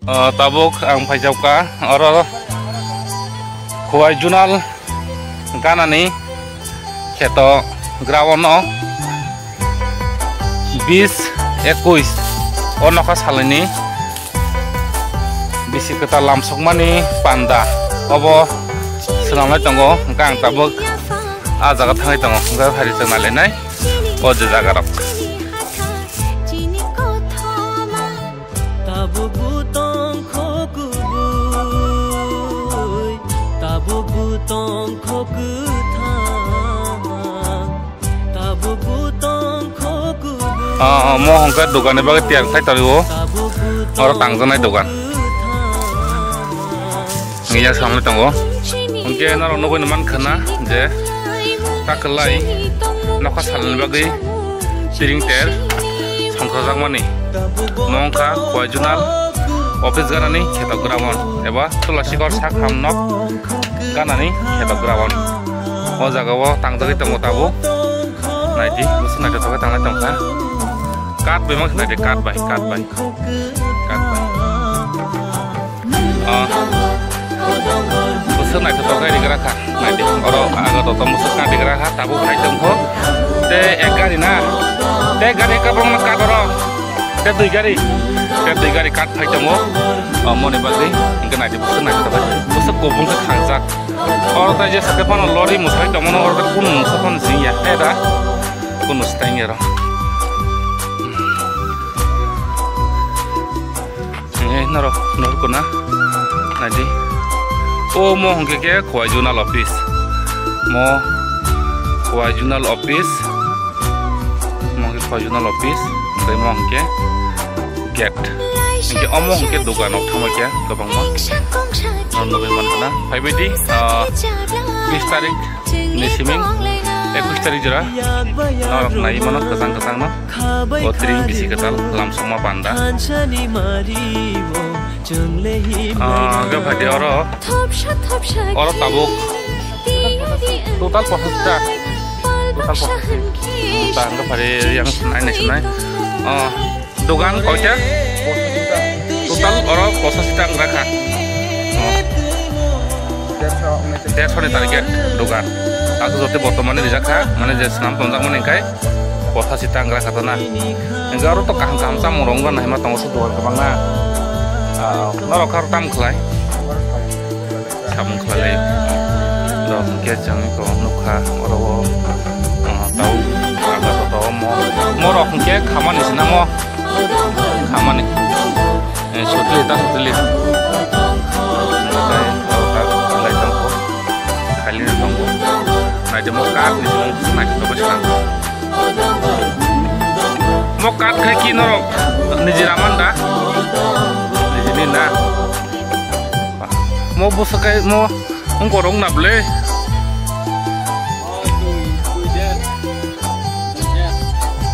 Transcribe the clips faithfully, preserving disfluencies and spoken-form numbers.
O, tabuk ang phaijak kha oro Khowai Zonal ganani kheto ground o bis ekush o nokha salini bisi kwtal lamsokmani panda obo swnamlai tongo. Hwnkhe ang tabuk ah jaga thangwi tongo, hwnkhe phai rwchapnai lainai o je jaga rok. Tabuk butong kho kubui, tabuk butong kho kwthang, tabuk butong kho kubui. Ah, mo hwnkhe dogani bagwi tiyar khai tongo. Oro tangjaknai dogan. Ngiya samlai tongo. Hwnkhe norok nugwi mankha na je takwlai nokha salni bagwi tiring ter songkhajakmani. Mo wngkha Khowai Zonal office ganani kheto ground eba Tulasikor sakham nok ganani kheto ground. O jaga o tangjagwi tongo tabuk. Naidi, bwswk naithotok khe tanglai tongkha. Kat bai ma khe naidi, kat bai, kat bai. Kat bai. Ah. Bwswk naithotok khe rigra kha. Naidi, oro aga toto bwswk kat rigra kha, tabuk phai tongkho. Te ek gari na. Te ek gari kabrong na kat oro. Te dui gari. Te dui gari kat phai tongo. Oh, moni bagwi. Hwnkhe naidi, bwswk naithotok khe. Bwswk kubung khe khangjak. Oro tai je sake phano lori mwsai tongmano, oro tai kunu mwsa phano singya. Eta kunu swtang ya ro. Eh, noro, noro kuna. Naidi. O mo hwnkhe khe Khowai Zonal office. Mo Khowai Zonal office. Mo hwnkhe Khowai Zonal office. Tei mo hwnkhe gate. Hwnkhe omo hwnkhe dogan rok thangbai khe kwbangma. Noro nugwi mankha na. Phaibaidi, ah, bis tarik ni siming ekush tarik jora norok nai mano kwchang kwchang no. O tring bisi kwtal lamsokma panda. Ah, ga phadi oro, oro tabuk total pochis ta. Total pochis ta. Ga phadi yang nai nai sinai. Ah, Dogan koita? Total oro pochashi ta wngkha. Oh. Dersho ni target dogan. Ako jote bortomani rijak kha, mane je swnam tonjak mani hwnkhe pochashi ta wngkha tana. Hwnkhe oro to kaham kaham chamung rok wngna naima tongo se dogan kwbangna. Ah, norok kha oro tamo khlai? Samung khlai lai. Rok hwnkhe chwng eko nukha oro o, ah, tau aga toto mo. Morok hwnkhe khamani se namo. Khamani. Eh, sotli ta sotli. Tei oro ta lai tongkho. Khailina tongo. Naidi mo kak ni se nang naithotok khe swnam. Mo kak khai ki norok niji ramanda. Nijini na. Mo bwswk kai mo wngkor wng na bwle.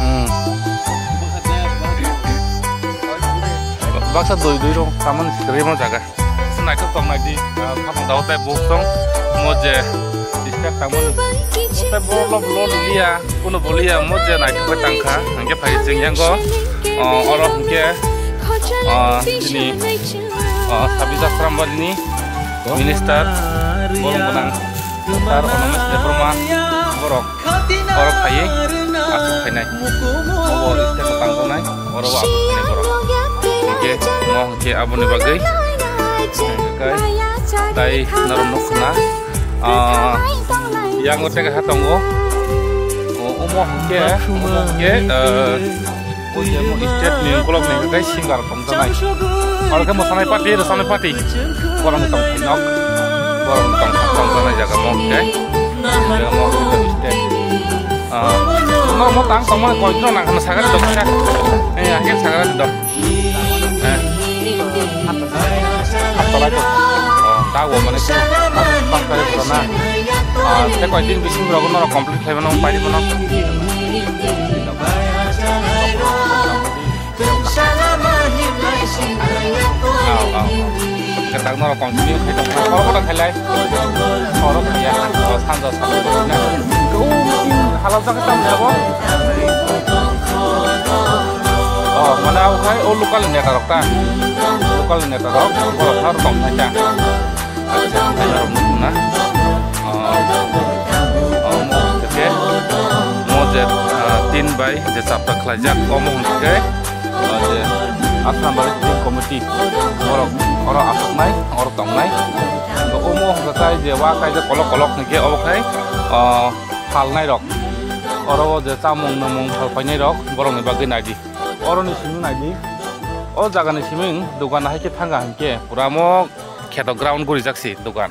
Hmm. Baksa dui dui rong tamani sikri mo jaga. Naithok tong nai di, ah, khapang dao tei buk tong mo je step tamani. Tei bo lo lo liya. Kuno boliya mo je naithok bai tangkha, hwnkhe phai chwng yango, o, oro hwnkhe, o, chini, o, Sabita Srambali ni minister, borok gwnang, sir Onomesh Debbarma, borok, borok phaiwi aswk phainai, obo step o tangjaknai, oro bo aswk phainai borok, hwnkhe mo hwnkhe aboni bagwi, hwnkhe tai norok nukna, o, yango tei kaisa tongo. O, omo hwnkhe, omo hwnkhe, eh, o je mo state ni ukolog ni hwnkhe singer tongjaknai. Oro khe mosanai party, rwchapnai party. Borok ni tongthai nok. Borok ni tong-, tongjaknai jaga mo hwnkhe. Hwnkhe omo hwnkhe state. Ah, no, mo tang tongmani koi no nang khna sagari dok kha. Eh, hwnkhe sagari dok. Eh. Haptalai to. Oh, ta wo mane tu. Pas kare pura na. Ah, te koi din bising rok no complete khlai mano, pai mano. Au, au. Ketak no continue khai tong. Oro kota khailai. Oro khaiya. Oh, sanja sanja. Halal jaga tam jabo. Oh, mane abo khai o local ni neta rok ta. Local ni neta rok, borok kha rok tong thai ta. Acha, thai rok nukho na. Oh, oh, mo hwnkhe, mo je, ah, tin bai je chapta khlaijak, omo hwnkhe, ah, je Asrambari Team Committee, borok oro asoknai, oro tongnai. Omo hwnkhe khai je wa kaijak kolok kolok hwnkhe obo khai, ah, phalnai rok. Oro o je chamung nwmung phalpainai rok, borokni bagwi naidi. Oroni simi naidi. O jagani simi dogan hai khe thanga hinkhe pura mo kheto ground gurijak si dogan.